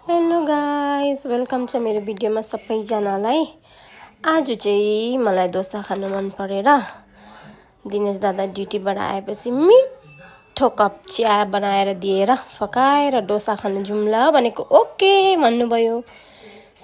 Hello guys, welcome छ मेरो भिडियोमा सबैजनालाई। आज चाहिँ मलाई डोसा खानु मन परेर दिनेश दादा ड्युटीबाट आएपछि मिठो कप चिया बनाएर दिएर फकाएर डोसा खानु जुम्ला भनेको ओके भन्नुभयो।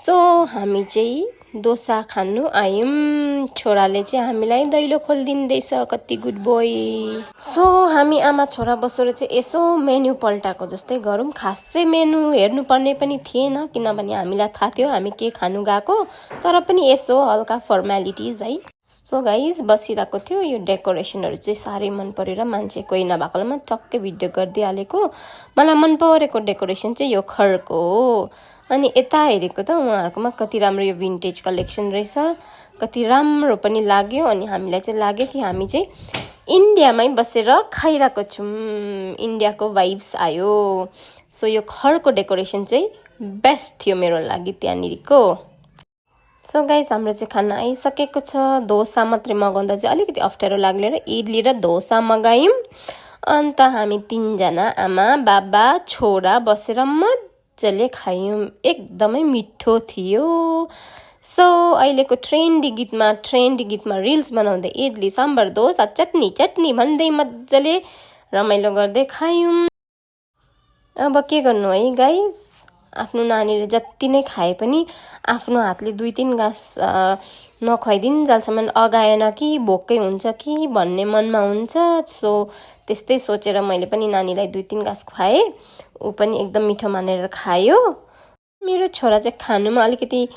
सो हामी चाहिँ डोसा खानु आयौं। छोराले चाहिँ हामीलाई दैलो खोलिदिँदैछ, कति गुड बोय। सो हामी आमा छोरा बसेर चाहिँ यसो मेन्यु पल्टाएको जस्तै गरौँ। खासै मेन्यु हेर्नुपर्ने पनि थिएन, किनभने हामीलाई थाहा थियो हामी के खानु गएको, तर पनि यसो हल्का फर्मालिटिज है। सो गाइज बसिरहेको थियो। यो डेकोरेसनहरू चाहिँ साह्रै मन परेर मान्छे कोही नभएकोमा टक्कै भिडियो गरिदिइहालेको। मलाई मन परेको डेकोरेसन चाहिँ यो खरको हो। अनि यता हेरेको त उहाँहरूकोमा कति राम्रो यो भिन्टेज कलेक्सन रहेछ, कति राम्रो पनि लाग्यो। अनि हामीलाई चाहिँ लाग्यो कि हामी चाहिँ इन्डियामै बसेर खाइरहेको छौँ, इन्डियाको भाइब्स आयो। सो यो खरको डेकोरेसन चाहिँ बेस्ट थियो मेरो लागि त्यहाँनिरको। सो गाइस हाम्रो चाहिँ खाना आइसकेको छ। डोसा मात्रै मगाउँदा चाहिँ अलिकति अप्ठ्यारो लाग्यो र इडली र डोसा मगायौँ। अन्त हामी तीनजना आमा बाबा छोरा बसेर मजाले खायौँ। एकदमै मिठो थियो। सो अहिलेको ट्रेन्डी गीतमा रिल्स बनाउँदै इडली साम्बर डोसा चटनी भन्दै मजाले रमाइलो गर्दै खायौँ। अब के गर्नु है गाइस, आफ्नो नानीले जति नै खाए पनि आफ्नो हातले 2-3 गाँस नखुवाइदिन्जेलसम्म अगाएन कि भोकै हुन्छ कि भन्ने मनमा हुन्छ। सो त्यस्तै सोचेर मैले पनि नानीलाई 2-3 गाँस खुवाएँ। ऊ पनि एकदम मिठो मानेर खायो। मेरो छोरा चाहिँ खानुमा अलिकति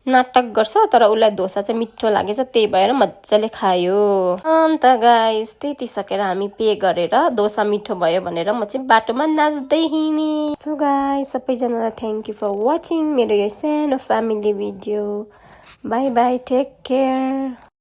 नाटक गर्छ, तर उसलाई डोसा चाहिँ मिठो लागेछ, त्यही भएर मजाले खायो। अन्त गाइस त्यति सकेर हामी पे गरेर डोसा मिठो भयो भनेर म चाहिँ बाटोमा नाच्दै हिँडेँ। सो गाइस सबैजनालाई थ्याङ्क यू फर वाचिङ मेरो यो सानो family video. Bye bye, take care.